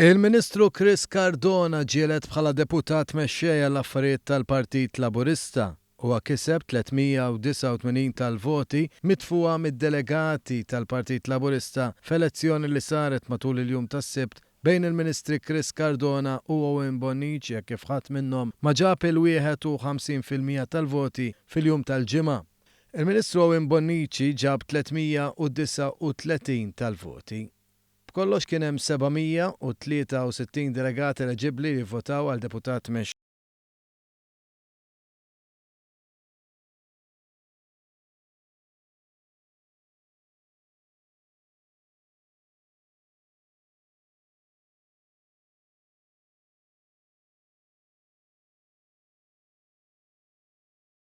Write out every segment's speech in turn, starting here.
Il-Ministru Chris Cardona ġie elett bħala Deputat Mexxej għall-Affarijiet tal-Partit Laburista. Huwa kiseb 389 tal-voti mitfugħa mid-delegati tal-Partit Laburista f'elezzjoni li saret matul il-jum tas-Sibt bejn il-Ministri Chris Cardona u Owen Bonnici hekk kif ħadd minnhom ma ġab il-51% tal-voti fil-jum tal-Ġimgħa. Il-Ministru Owen Bonnici ġab 339 tal-voti. B'kollox kien hemm 763 delegat eleġibbli li vvotaw għal deputat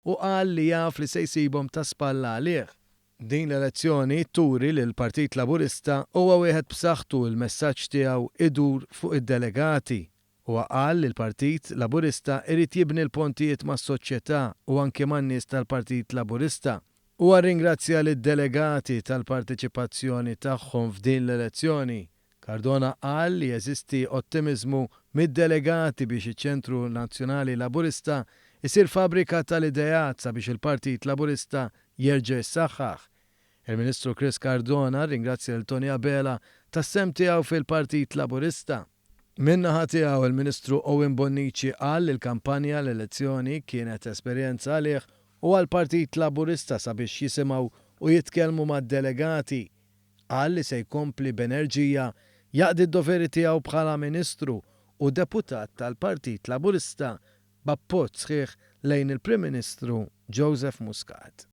u qal li jaf li se jsibhom ta' spalla għalih. Din l-elezzjoni turi li l-Partit Laburista huwa wieħed b'saħħtu u l-messaġġ tiegħu idur fuq id-delegati. Huwa qal li l-Partit Laburista irid jibni l-pontijiet mas-soċjetà u anki man-nies tal-Partit Laburista. Huwa rringrazzja lid-delegati tal-parteċipazzjoni tagħhom f'din l-elezzjoni. Cardona qal li jeżisti ottimiżmu mid-delegati biex iċ-Ċentru Nazzjonali Laburista jsir fabbrika tal-ideat sabiex il-Partit Laburista jerġa' jissaħħaħ. Il-Ministru Chris Cardona rringrazzja lil Toni Abela tas-sehem tiegħu fil-Partit Laburista. Min-naħa tiegħu, il-Ministru Owen Bonnici qal li l-kampanja għall-elezzjoni kienet esperjenza għalih u għall-Partit Laburista sabiex jisimgħu u jitkellmu mad-delegati. Qal li se jkompli b'enerġija jaqdi d-doveri tiegħu bħala Ministru u Deputat tal-Partit Laburista b'appoġġ sħiħ lejn il-Prim Ministru Joseph Muscat.